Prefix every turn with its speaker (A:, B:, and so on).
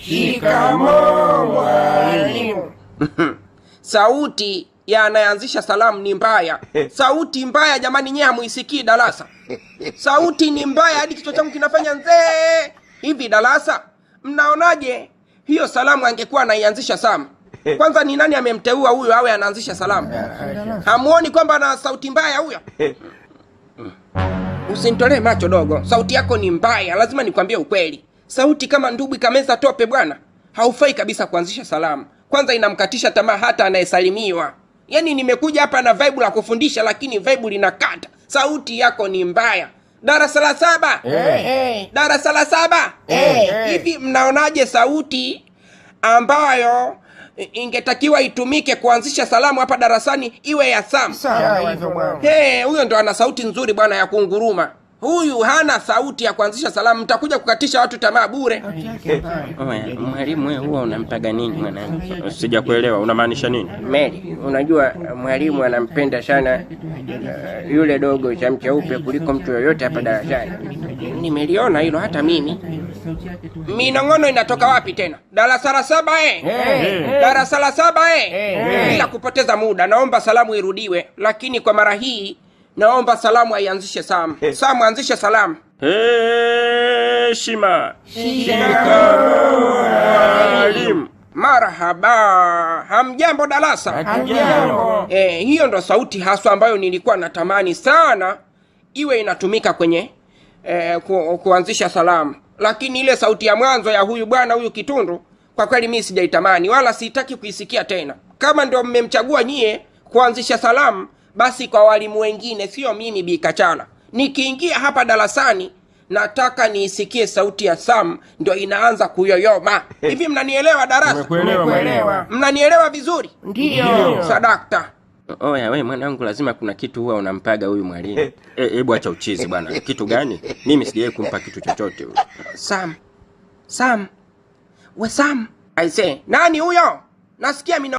A: Shikamoo mwalimu.
B: Sauti ya anayeanzisha salamu ni mbaya. Sauti mbaya jamani, nyewe hamuisikii darasa. Sauti ni mbaya hadi kichwa changu kinafanya nzee hivi. Darasa, mnaonaje hiyo salamu angekuwa anaianzisha Sam? Kwanza ni nani amemteua huyo awe anaanzisha salamu? Hamuoni kwamba ana sauti mbaya huyo? Usinitolee macho dogo, sauti yako ni mbaya, lazima nikwambie ukweli. Sauti kama ndugu ikameza tope bwana, haufai kabisa kuanzisha salamu. Kwanza inamkatisha tamaa hata anayesalimiwa. Yaani nimekuja hapa na vibe la kufundisha, lakini vibe linakata. Sauti yako ni mbaya. Darasa la saba,
A: Hey.
B: darasa la saba.
A: Hey.
B: Hivi mnaonaje sauti ambayo ingetakiwa itumike kuanzisha salamu hapa darasani iwe ya Sam?
A: Sawa hivyo bwana.
B: Hey, huyo ndo ana sauti nzuri bwana ya kunguruma. Huyu hana sauti ya kuanzisha salamu, mtakuja kukatisha watu tamaa bure.
C: Oya, mwalimu wewe huwa unampaga nini mwanangu?
D: Sijakuelewa, unamaanisha nini?
C: Mary, unajua mwalimu anampenda sana yule dogo cha mcheupe kuliko mtu yoyote hapa darasani.
B: Nimeliona hilo hata mimi. Minong'ono inatoka wapi tena? Darasa la saba eh?
A: Hey.
B: Darasa la saba eh?
A: Hey.
B: Bila kupoteza muda, naomba salamu irudiwe, lakini kwa mara hii naomba salamu aianzishe Sam. Sam, anzishe salamu.
D: Heshima.
A: Shikamoo
D: mwalimu.
B: Marhaba, hamjambo darasa.
A: Hatujambo.
B: Hiyo ndo sauti haswa ambayo nilikuwa natamani sana iwe inatumika kwenye kuanzisha salamu, lakini ile sauti ya mwanzo ya huyu bwana huyu Kitundu kwa kweli mimi sijaitamani wala sitaki kuisikia tena. Kama ndio mmemchagua nyie kuanzisha salamu, basi kwa walimu wengine, sio mimi Bikachala. Nikiingia hapa darasani nataka niisikie sauti ya Sam ndio inaanza kuyoyoma. Hivi mnanielewa darasa?
D: Nimekuelewa mwalimu.
B: Mnanielewa vizuri?
A: Ndiyo.
B: Sadakta.
C: Oya, we mwanangu, lazima kuna kitu huwa unampaga huyu mwalimu.
D: Hebu acha uchizi bwana. Kitu gani? Mimi sijawahi kumpa kitu chochote huyu.
B: Sam, Sam, we Sam. Aise, nani huyo? Nasikia mino